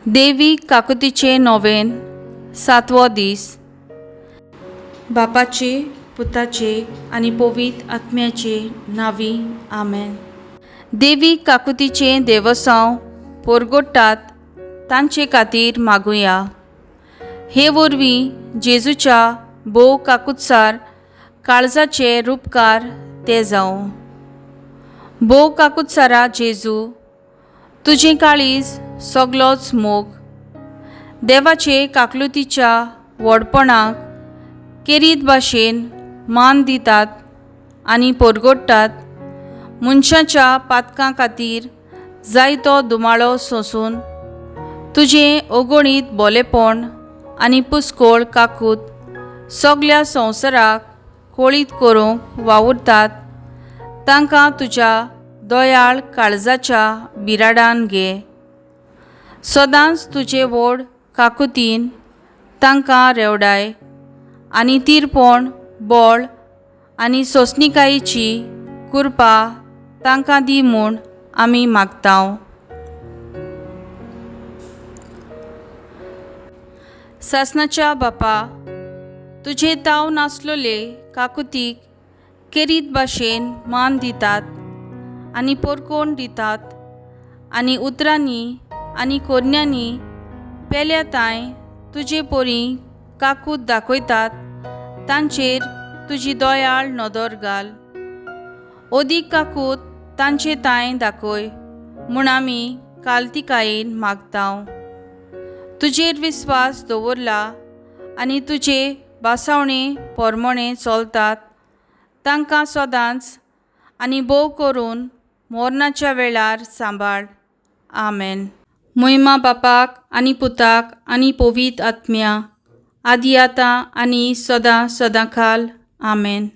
देवी काकुतीचें नोवेन, सातवो दीस. बापाचे, पुताचे आनी पवित्र आत्म्याचे नांवी, आमेन. देवी काकुतीचें देवसांव पोरगोट्टात तांचे खातीर मागुया. हे वरवीं जेजूच्या भोव काकुत्सार काळजाचे रुपकार ते जावं. भोव काकुत्सारा जेजू, तुजें काळीज सगलोच मोग, देवाचे काकलुतीच्या व्हडपणाक केरीत भाशेन मान दितात आनी पोरगोट्टात, मनशाच्या पातकां खातीर जायतो दुमाळो सोंसून तुजें अगणीत बोलेपण आनी पुस्कोळ काकूत सगल्या संवसाराक कोळीत करूंक वावुरतात तांकां तुज्या दयाळ काळजाच्या बिराडान घे. सदांच तुजे व्हड काकुतीन तांकां रेवडाय आनी तिरपण, बळ आनी सोंसणिकायेची कृपा तांकां दी म्हूण आमी मागता. सासणाच्या बापा, तुजे ताव नासलोले काकुतीक केरीत भाशेन मान दितात आनी पोरकोण दितात आनी उतरांनी आनी कोरण्यांनी पेल्या तांय तुजे पोरी काकूत दाखयतात तांचेर तुजी दयाळ नदर घाल. ओदीक काकूत तांचे तांय दाखय म्हूण आमी कालतिकायेन मागता. तुजेर विस्वास दवरला आनी तुजे भासावणे पोरमोणे चलतात तांकां सदांच आनी भोव करून मोरनाच्या वेळार सांबाळ. आमेन. मोहिमा बापाक आनी पुताक आनी पवित्र आत्म्या, आदी आतां आनी सदां सदां खाल. आमेन.